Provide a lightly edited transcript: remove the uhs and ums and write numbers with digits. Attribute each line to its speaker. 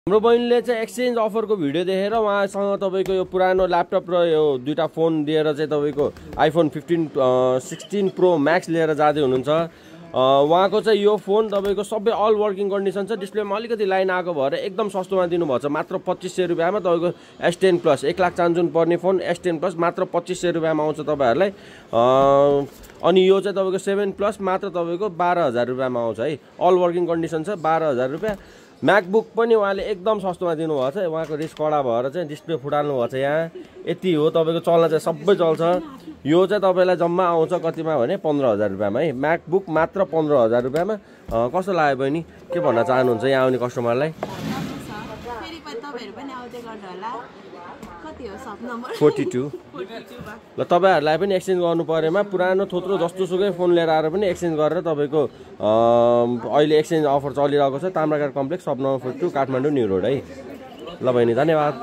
Speaker 1: हाम्रो बहिनीले चाहिँ एक्सचेन्ज अफरको भिडियो देखेर उहाँसँग तपाईँको यो पुरानो ल्यापटप र यो दुईटा फोन दिएर चाहिँ तपाईँको आइफोन 16 प्रो म्याक्स लिएर जाँदै हुनुहुन्छ। उहाँको चाहिँ यो फोन तपाईँको सबै अल वर्किङ कन्डिसन छ। डिस्प्लेमा अलिकति लाइन आएको भएर एकदम सस्तोमा दिनुभएको छ, मात्र 2500 रुपियाँमा तपाईँको S10 प्लस 1 लाख चान्जुन पर्ने फोन S10 प्लस मात्र 2500 रुपियाँमा आउँछ तपाईँहरूलाई। अनि यो चाहिँ तपाईँको 7 प्लस मात्र तपाईँको 12,000 रुपियाँमा आउँछ है। अल वर्किङ कन्डिसन छ, 12,000 रुपियाँ। म्याकबुक पनि उहाँले एकदम सस्तोमा दिनुभएको छ। उहाँको रिस कडा भएर चाहिँ डिस्प्ले फुटाल्नु भएको छ। यहाँ यति हो, तपाईँको चल्न चाहिँ सबै चल्छ। यो चाहिँ तपाईँलाई जम्मा आउँछ कतिमा भने 15,000 रुपियाँमा है। म्याकबुक मात्र 15,000 रुपियाँमा। कस्तो लाग्यो बहिनी, के भन्न चाहनुहुन्छ यहाँ आउने कस्टमरलाई? 42 ल तपाईँहरूलाई पनि एक्सचेन्ज गर्नु परेमा पुरानो थोत्रो जस्तोसुकै फोन लिएर आएर पनि एक्सचेन्ज गरेर तपाईँको अहिले एक्सचेन्ज अफर चलिरहेको छ। ताम्राघाट कम्प्लेक्स सब नम्बर 42 काठमाडौँ न्यू रोड है। ल बहिनी धन्यवाद।